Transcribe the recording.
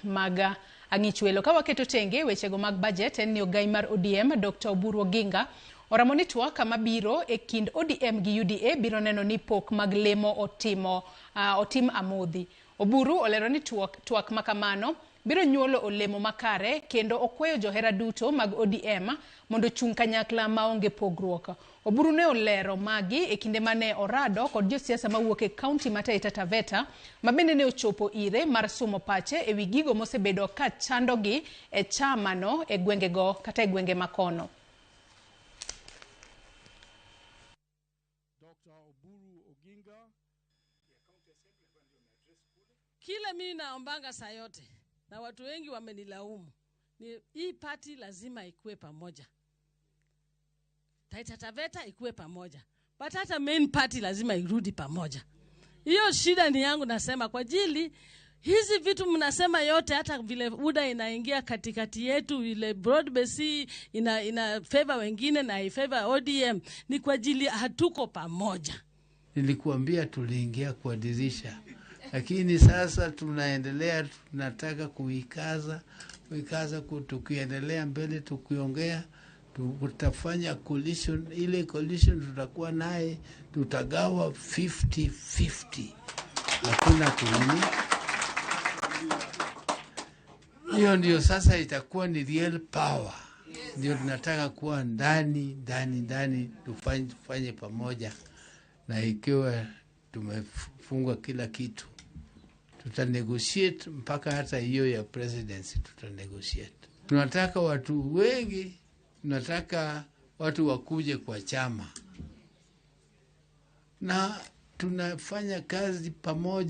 Mag ang'ichwelo. Ka waketo tenge wechego mag budget, en ni ogai mar ODM Dr. Oburu Oginga oramo ni twak mabiro e kind ODM gi UDA biro neno ni pok mag lemo otimo otim amodhi. Oburu olero ni twak makamano biro nyuolo olemo makare kendo okweyo johera duto mag ODM mondo ochung' kanyakla maonge pogruok. Oburu ne olero magi e kinde mane orado kod josiasa mawuok e kaunti ma Taita Taveta ma bende ne ochopo ire mar sumo pache e wi gigo mosebedo ka chandogi e chamano e gwengego kata e gwenge makono. Dr. Oburu Oginga. Kile mimi naombanga saa yote na watu wengi wamenilaumu ni hii party lazima ikuwe pamoja, Taita Taveta ikuwe pamoja, but hata main party lazima irudi pamoja. Hiyo shida ni yangu, nasema kwa ajili hizi vitu mnasema yote, hata vile UDA inaingia katikati yetu, ile broad base ina favor wengine na ifavor ODM, ni kwa ajili hatuko pamoja. Nilikuambia tuliingia kwa dirisha, lakini sasa tunaendelea, tunataka kuikaza kuikaza, tukiendelea mbele, tukiongea tutafanya coalition. Ile coalition tutakuwa naye, tutagawa 50-50, hakuna kunini. Hiyo ndio sasa itakuwa ni real power, ndio tunataka kuwa ndani ndani ndani, tufanye pamoja, na ikiwa tumefunga kila kitu tutanegotiate mpaka hata hiyo ya presidency tutanegotiate. Tunataka watu wengi, tunataka watu wakuje kwa chama, na tunafanya kazi pamoja.